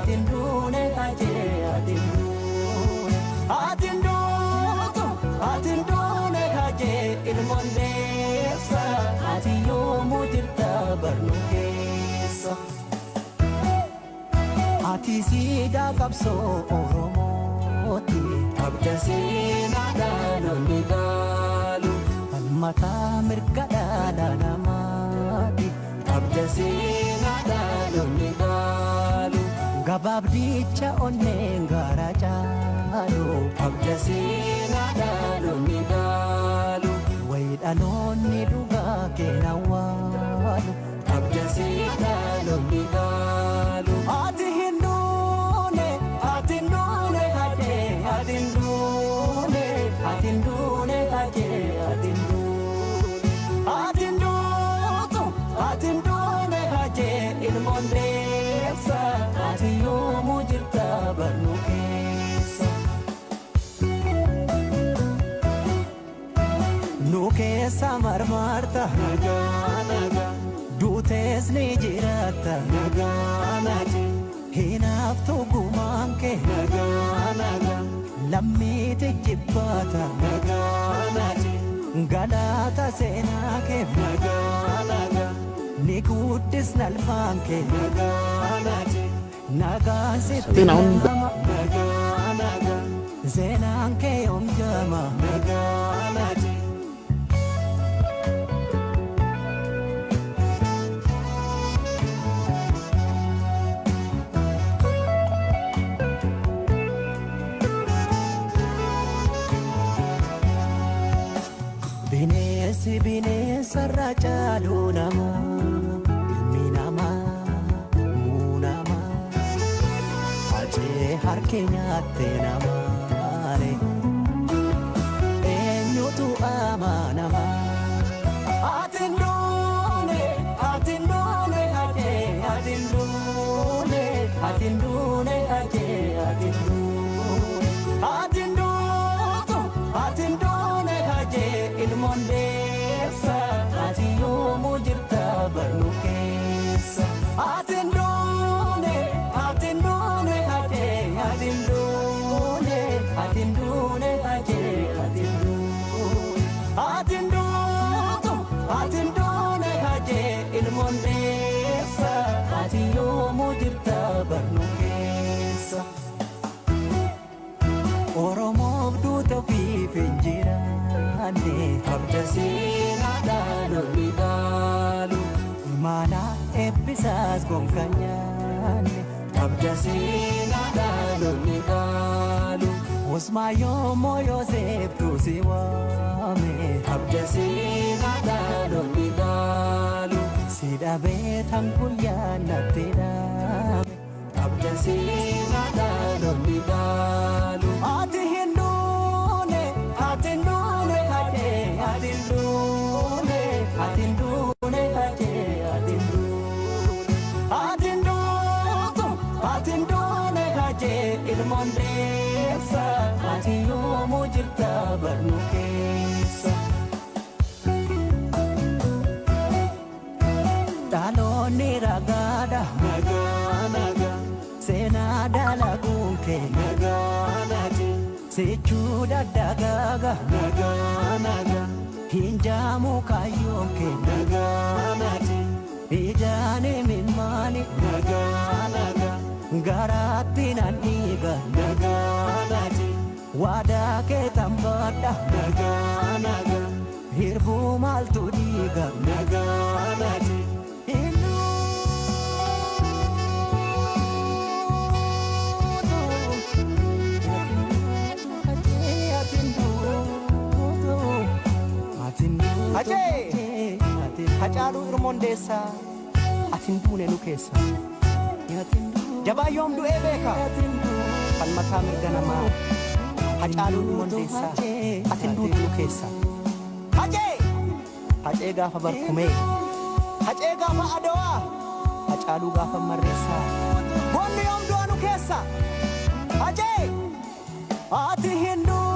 Ati hin duune hajee ati hin duune. Ati hin duutu ati hin duune hajee ilmoon deessa ati yoomuu jirta barnu keessa. Ati siidaa qabsoo Oromooti. Qabda seenaa dhaloonni gaalu. Falmataa mirga dhala namaati. Qabda seenaa dhaloonni gaalu. Gabaabdicha onneen gaara caalu. Qabda seenaa dhaloonni gaalu. Wayi dhaloonni dhugaa keena waalu. Qabda seenaa dhaloonni gaalu. Ati hin duune ati hin duune hajee ati hin duune ati hin duune hajee ati hin duune. Ati hin duutu ati hin duune hajee ilmoon deessa ati yoomuu jirta barnu keessa. Nu keessa marmarta duutees ni jiraatta hinaaftu gumaan kee lammiiti jibbaata galaata seenaa kee ni guddisna alfaan kee nagaan sitti ግን አሁን nama seenaan kee yoom jaama. Bineensi bineensarra caalu nama ilmi namaa muu nama hacee harki nyaatte namaare eenyutu amanama. Ati hin duune ati hin duune hacee ati hin duune ati hin duune hacee ati hin duune ati hin duutu ati hin duune hacee ilmoon deessa ati yoomuu jirta barnu keessa. Ati hin duune ati hin duune hacee ati hin duune ati hin duune hacee ati hin duune ati hin duutu ati hin duune hacee ilmoon deessa ati yoomuu jirta barnu keessa. Oromoof duuta ofiif hin jiraanne qabda seenaa dhaloonni gaalu. Imaana eebbisaas gonka nyaanne qabda seenaa dhaloonni gaalu. Usmaayoo mooyooseef si waame qabda seenaa dhaloonni gaalu. Si dhabee tan guyyaa natti dhaame qabda seenaa dhaloonni gaalu. Ati hin duune ati hin duune hajee ati hin duune ati hin duune hajee ati hin duune ati hin duutu ati hin duune hajee ilmoon deessa ati yoomuu jirta barnu keessa. Dhaloonni ragaadha seenaa dalaguun kee sichuu daddagaaga hin jaamu kaayyoon kee ijaan imimmaani garaatti nan dhiiga waadaa kee tambadha hirbuu maaltu dhiiga. Hin Hacee! Hacaaluu Irmoondeessaa ati hin duune nu keessa. Jabaa yoom du'ee beeka falmataa mirga namaa Hacaaluu Irmoondeessaa ati hin duutu nu keessa. Hacee! Hacee gaafa barkumee Hacee gaafa Adawaa Hacaaluu gaafa Marreessaa goonni yoom du'a nu keessa. Hacee! Ati hin duune.